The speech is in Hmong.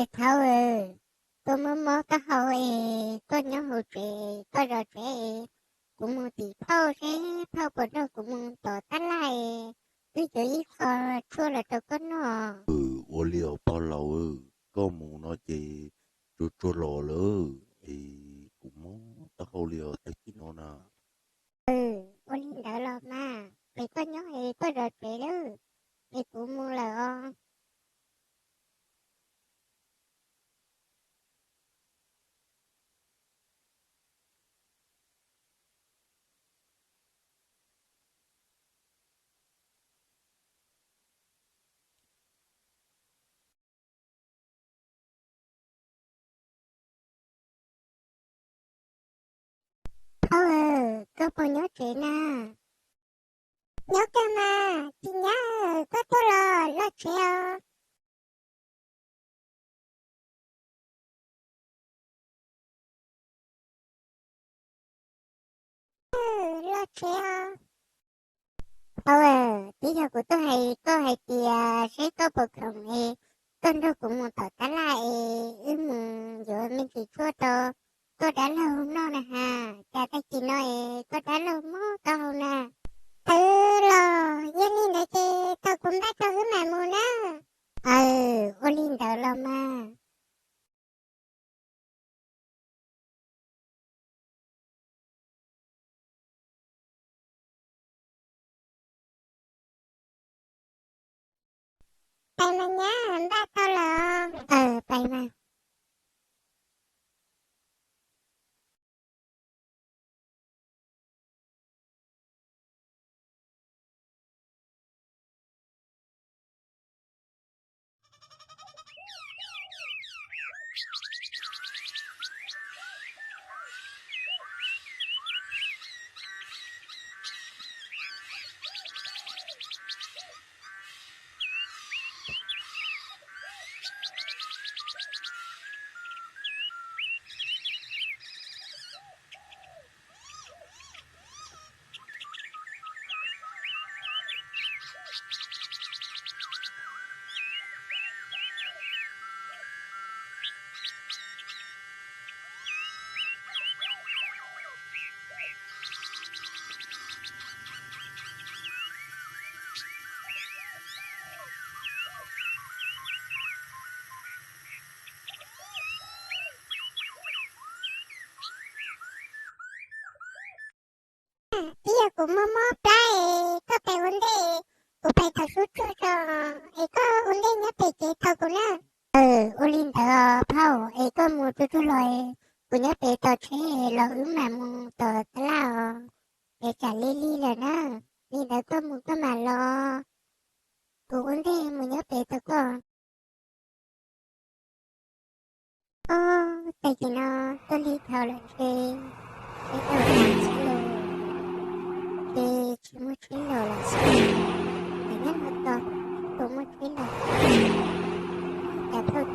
Es thaum tuaj mob mob taub hau es tuaj nyob hauv tsev, tuaj zov tsev es kuv mus tim phauj seb phauj puas nrog kuv mus tom tab laj es wb yuav ib qho tshuaj los rau koj noj. Ua li os pog laus, koj mus no ces tsuag tsuag los lawm es kuv mob taub hau li os tag kis no na. Ua li ntawd los mas peb tuaj nyob es tuaj zov tsev lawm es kuv mus lawm os. Phauj, koj puas nyob tsev na? Nyob kawg mas, tsis nyab, koj tuaj los los tsev os. Los tsev os. Phauj, twb yog kuv tuaj hais koj hais tias seb koj puas khoom es koj nrog kuv mus tom tab laj es wb mus yuav me ntsis tshuaj rau koj dab laug noj na has, cas tag kis no es koj dab laug mob taub hau na. Aws, los yog li ntawd ces kom kuv npaj tau wb mam mus na. Aws, ua li ntawd los mas. Pais mas nyab, npaj tau lawm. Aws, pais mas. Twb yog kuv mob mob plab es koj pais ua ntej, kuv pais thau sub tsuag tso, es koj ua ntej nyob pem tsev thau kuv na. Aws, ua li ntawd phauj, es koj mus tsuag tsuag los, kuv nyob pem tos tsheb los wb mam mus tom tab laj os. Es tsam li lig lawm na, li ntawd koj mus koj mam los, kuv ua ntej mus nyob pem tos koj. Ob, tag kis no tuaj lig dhau lawm ntshe peb tau tas tsheb los, ces tsis muaj tsheb los lawm xwb. Tam nyob no tos puas muaj tsheb los, cas phauj